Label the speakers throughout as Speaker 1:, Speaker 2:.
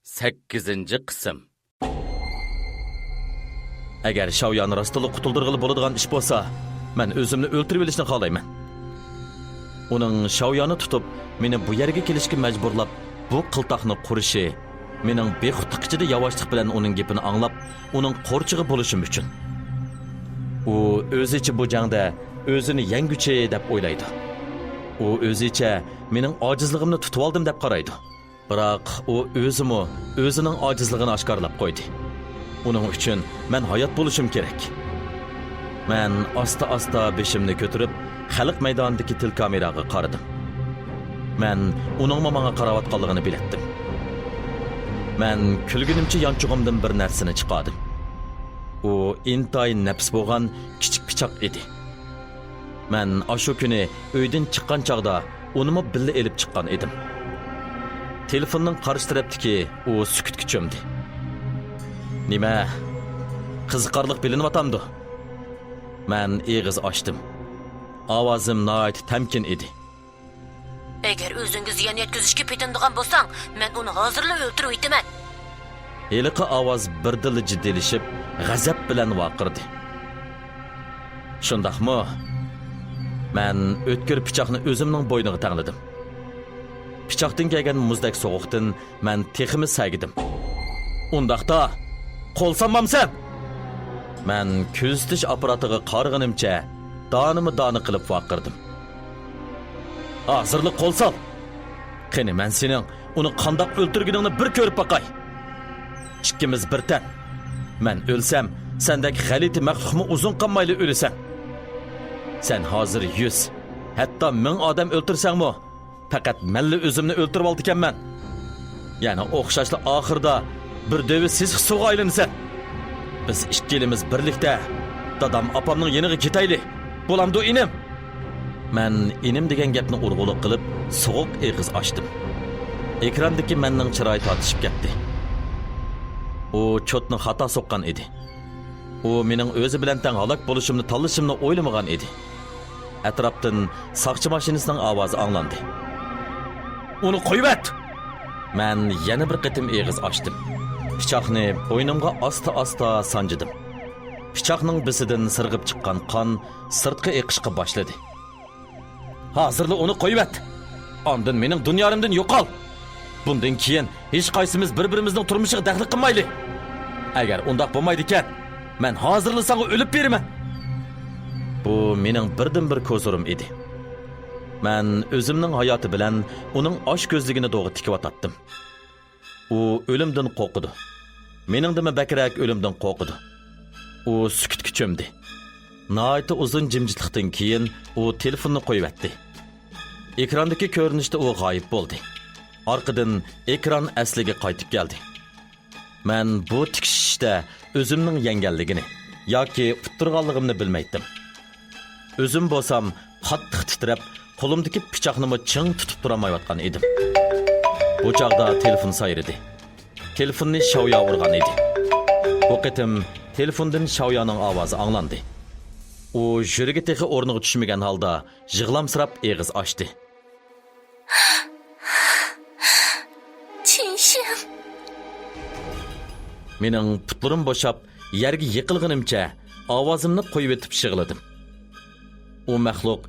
Speaker 1: 8 qism. Agar Shaoyani rostila qutuldirg'ili bo'ladigan ish bo'lsa, men o'zimni o'ltirib olishni xohlayman. Uning Shaoyani tutib, meni bu yerga kelishga majburlab, bu qiltoqni qurishi mening bexudlik ichida yavoshlik bilan uning gapini anglab, uning qo'rchig'i bo'lishim uchun. U o'zicha bu jangda o'zini yenguchi deb o'ylaydi. U o'zicha mening ojizligimni tutib oldim deb qaraydi. Biroq u o'zimi o'zining ojizligini oshkorlab qo'ydi. Uning uchun men hayot bo'lishim kerak. Men asta-asta beshimni ko'tarib, xalq maydonidagi telkameraga qaradim. Men uningmi menga qarayotganligini bilatdim. Men kulgunimcha yonchug'imdan bir narsani chiqardim. U intayin nafis bo'lgan kichik pichoq edi. Men ashu kuni uydan chiqqan chog'da unimi billa elib chiqqan edim. Telefonning qarshi tarafdagi u sukutga cho'mdi. Nima? Qiziqarliq bilinyapamdi? Men eg'iz ochdim. Ovozim nihoyat tamkin edi.
Speaker 2: Agar o'zingga ziyon yetkazishga petindigan bo'lsang, men uni hozirla o'ltirib etaman.
Speaker 1: Heliqi ovoz birdilla jiddilashib, g'azab bilan vaqirdi. Shundaqmi? Men o'tkir pichoqni o'zimning bo'yniga tangladim. Pichoqdan kelgan muzdek sovuqdan men teximi sagidim. Undaqda qo'l sanmamsan? Men ko'zitish apparatiga qarag'inimcha donimi doni qilib vaqirdim. Hozirlik qo'l sol. Qani men sening uni qandoq o'ltirganingni bir ko'rib boqay. Ikkimiz bir tan. Men o'lsam, sendek g'alati maxluqmi uzun qanmayli o'lasan. Sen hozir 100, hatto 1000 odam o'ltirsangmi, faqat manli o'zimni o'ltirib oldi ekanman. Ya'ni o'xshashli oxirida bir dövi sesiq suvga aylansan. Biz ikkilimiz birlikda dadam opamning yeniga ketayli. Bo'lamdi inim. Men inim degan gapni urg'uliq qilib, sovuq eg'iz ochdim. Ekrandagi manning chiroyi tortishib ketdi. U chotni xato soqqan edi. U mening o'zi bilan tang halok bo'lishimni tanlashimni o'ylamagan edi. Atrofdan soqchi mashinasining ovozi anglandi. Uni qo'yvat! Men yana bir qitim eg'iz ochdim. Pichoqni bo'ynimga asta-asta sanjidim. Pichoqning bisidan sirg'ib chiqqan qon sirtqa eqishqa boshladi. Hozirla uni qo'yvat! Ondan mening dunyorimdan yo'qol! Bundan keyin hech qaysimiz bir-birimizning turmushiga daxl qilmayli. Agar undoq bo'lmaydi ekan, men hozirla senga o'lib beraman. Bu mening birdan bir ko'zurim edi. Men o'zimning hayoti bilan uning osh ko'zligini to'g'ri tikib otdim. U o'limdan qo'rqidi. Meningdimi bakrak o'limdan qo'rqidi. U sukutga cho'mdi. Nihoyatda uzun jimjitlikdan keyin u telefonni qo'yib. Ekrandagi ko'rinishda u g'oyib bo'ldi. Orqadan ekran asliga qaytib keldi. Men bu tikishishda o'zimning yenganligini yoki uttirganligimni bilmaydim. O'zim bo'lsam qattiq titrab, qo'limdagi pichoqni ching tutib turolmayotgan edim. Bu chog'da telefon sayridi. Telefonni Shaoya urgan edi. Bu qitim telefondan Shaoyaning ovozi anglandi. U yuragi texi o'rniga tushmagan holda yig'lamsirab eg'iz ochdi.
Speaker 2: Chinshim,
Speaker 1: Mening putlarim bo'shab, yerga yiqilganimcha ovozimni qo'yib etib yig'ladim. U maxluq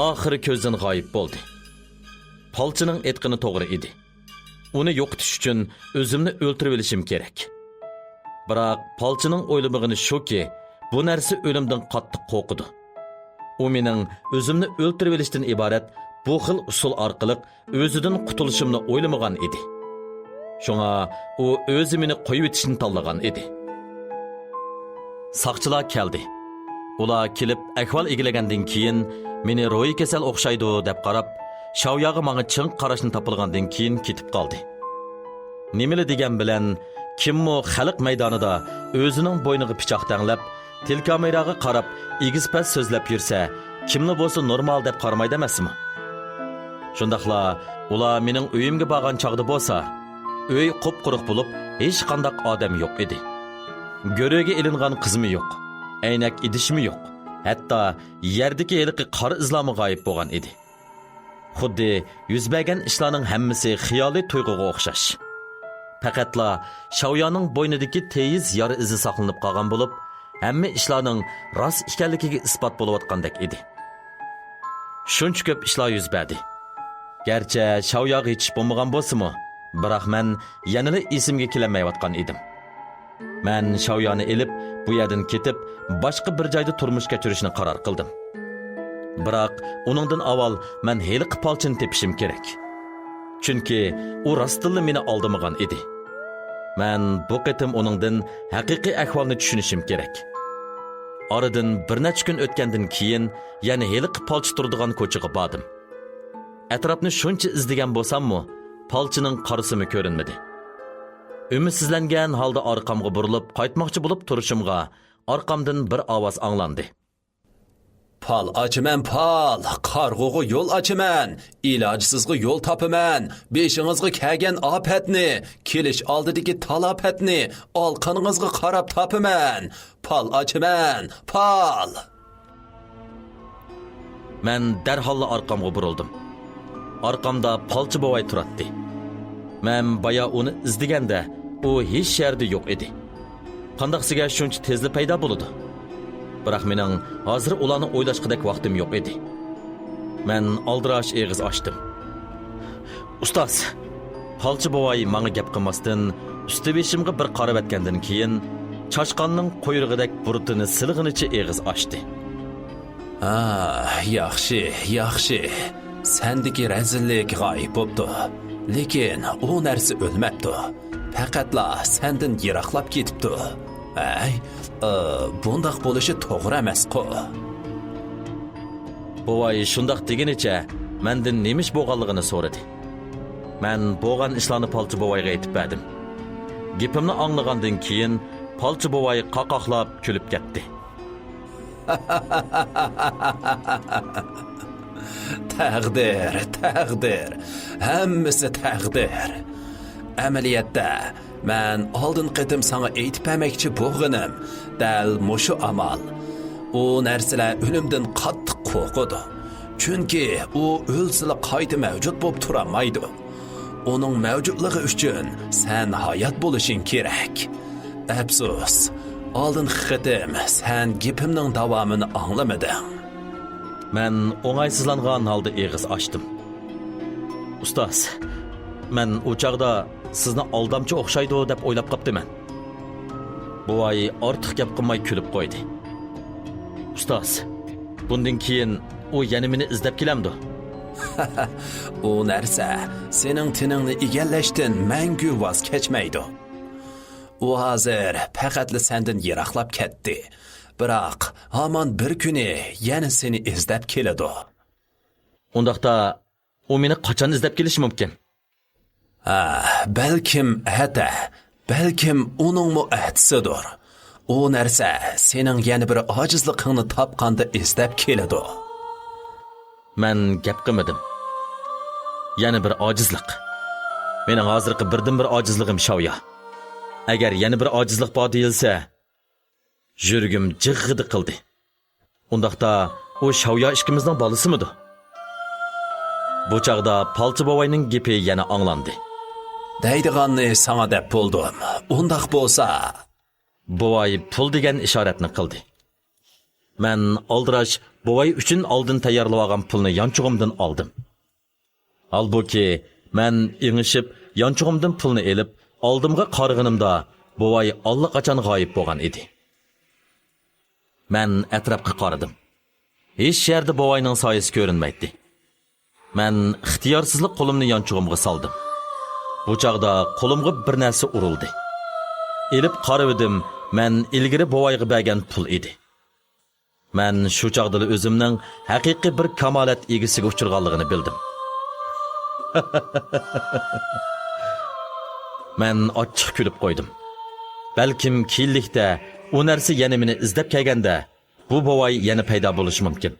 Speaker 1: oxiri ko'zdan g'oyib bo'ldi. Polchining aytgani to'g'ri edi. Uni yo'qotish uchun o'zimni o'ltirib olishim kerak. Biroq polchining o'ylamag'ini shuki, bu narsa o'limdan qattiq qo'rqidi. U mening o'zimni o'ltirib olishdan iborat bu xil usul orqali o'zidan qutulishimni o'ylamagan edi. Shunga u o'zi meni qo'yib etishni tanlagan edi. Soqchilar keldi. Ular kelib ahvol egilagandan keyin meni ro'yi kasal o'xshaydi deb qarab, Shaoyaga manga ching qarashni topilgandan keyin ketib qoldi. Nimili degan bilan kimmo xalq maydonida o'zining bo'yniga pichoq tanglab, telkameraga qarab egiz past so'zlab yursa, kimni bo'lsa normal deb qaramaydi emasmi? Shundaqla ular mening uyimga borgan chog'da bo'lsa, uy qup-quruq bo'lib, hech qandaq odam yo'q edi. Go'rögə ilingan qizmi yo'q, aynak idishmi yo'q. Hatto yerdagi heliqi qora izlarmi g'oyib bo'lgan edi. Xuddi yuz bergan ishlarning hammasi xiyoliy tuyg'uga o'xshash. Faqatla Shavyaning bo'ynidagi teyiz yara izi saqlanib qolgan bo'lib, hamma ishlarning rost ekanligiga isbot bo'layotgandek edi. Shuncha ko'p ishlar yuz berdi. Garchi Shavyaga yetish bo'lmagan bo'lsa-mu, biroq men yanada esimga kelolmayotgan edim. Men Shavyani elib, bu yerdan ketib, boshqa bir joyda turmush kechirishni qaror qildim. Biroq uningdan avval men heliqi palchini tepishim kerak. Chunki u rostilla meni aldamagan edi. Men bu qitim uningdan haqiqiy ahvolni tushunishim kerak. Oradan bir necha kun o'tgandan keyin yana heliqi palchi turadigan ko'chaga bordim. Atrofni shuncha izlagan bo'lsammi, palchining qorasimi ko'rinmadi. Umidsizlangan holda orqamga burilib qaytmoqchi bo'lib turishimga orqamdan bir ovoz anglandi.
Speaker 3: Pal açıman pal, qarğuğa yo'l açıman, ilojsizga yo'l topaman, beshingizga kelgan ofatni, kelish oldidagi talofатni olqiningizga qarab topaman. Pal açıman, pal.
Speaker 1: Men darhol orqamga burildim. Orqamda palchi bovay turatdi. Men baya uni izlaganda u hech yerda yo'q edi. Qandoqsiga shuncha tezli paydo bo'ladi? Biroq mening hozir ularni o'ylashqidek vaqtim yo'q edi. Men aldirash eg'iz ochdim. Ustoz, palchi bovay manga gap qilmasdan usti beshimga bir qarab etgandan keyin chashqonning quyrug'idek burutini silg'inicha eg'iz ochdi.
Speaker 3: Ha, yaxshi, yaxshi. Sendiki razillik g'oyib bo'pti. Lekin u narsa o'lmabdi. Faqatla sendan yiroqlab ketibdi. Ay, bundoq bo'lishi to'g'ri emas-ku.
Speaker 1: Bovay shundoq degenicha mendan nemish bo'lganligini so'radi. Men bo'lgan ishlarni palchi bovayga aytib berdim. Gapimni anglagandan keyin palchi bovay qaqoqlab kulib ketdi.
Speaker 3: Taqdir, taqdir. Hammasi taqdir. Amaliyotda man oldin qitim sana aytib bermoqchi bo'lganim dal mushu amal. U narsalar o'limdan qattiq qo'rqadi. Chunki u o'lsila qayta mavjud bo'lib turolmaydi. Uning mavjudligi uchun sen hayot bo'lishing kerak. Afsus, oldingi qitim sen gapimning davomini anglamading.
Speaker 1: Men o'ng'aysizlangan holda eg'iz ochdim. Ustoz, men u chog'da sizni aldamchi o'xshaydi deb o'ylab qoptiman. Buvay ortiq gap qilmay kulib qo'ydi. Ustoz, bundan keyin u yana meni izlab kelamdi.
Speaker 3: U narsa sening tiningni egallashdan mangu voz kechmaydi. U hozir faqatla sendan yiroqlab ketdi. Biroq hamon bir kuni yana seni izlab keladi.
Speaker 1: Undaqda u meni qachon izlab kelishi mumkin?
Speaker 3: Ha, balkim ata, balkim uningmi atisidir. U narsa sening yana bir ojizligingni topganda izlab keladi.
Speaker 1: Men gap qilmadim. Yana bir ojizlik. Mening hozirgi birdan bir ojizligim Shavya. Agar yana bir ojizlik bor deyilsa, yuragim jig'idi qildi. Undaqda u Shavya ikkimizning bolasimidi? Bu chog'da palchi bovayning gapi yana anglandi.
Speaker 3: Deydiganni sana deb bo'ldim. Undaq bo'lsa,
Speaker 1: Bovay pul degan ishoratni qildi. Men aldirash bovay uchun oldin tayyorlab olgan pulni yonchug'imdan oldim. Holbuki men engishib yonchug'imdan pulni elib oldimga qarag'inimda bovay allaqachon g'oyib bo'lgan edi. Men atrofga qaradim. Hech yerda bovayning soyasi ko'rinmaydi. Men ixtiyorsizlik qo'limni yonchug'imga soldim. Bu chog'da qo'limga bir narsa urildi. Elib qaradim, men ilgari bovayga bergan pul edi. Men shu chog'da o'zimning haqiqiy bir kamolat egasiga uchirganligini bildim. Men ochiq kulib qo'ydim. Balkim keyinlikda u narsa yana meni izlab kelganda bu bovay yana paydo bo'lishi mumkin.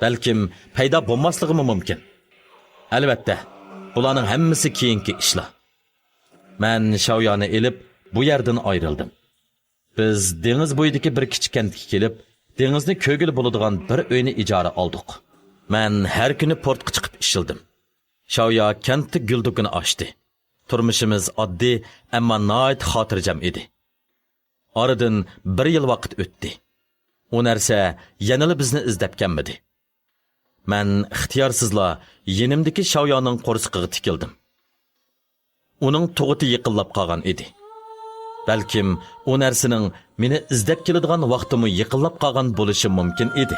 Speaker 1: Balkim paydo bo'lmasligi mumkin. Albatta, bularning hammasi keyingi ishlar. Men Shavyani elib bu yerdan ayrildim. Biz dengiz bo'yidagi bir kichik kentga kelib, dengizni ko'gil bo'ladigan bir uyni ijara oldik. Men har kuni portga chiqib ishildim. Shavya kentda gul do'koni ochdi. Turmushimiz oddiy, ammo nihoyat xotirjam edi. Oradan bir yil vaqt o'tdi. U narsa yanala bizni izlab kelmadi. Man ixtiyorsizla yenimdagi Shaoyaoning qo'rsiqiga tikildim. Uning tug'uti yiqillab qolgan edi. Balkim u narsaning meni izlab keladigan vaqtimi yiqillab qolgan bo'lishi mumkin edi.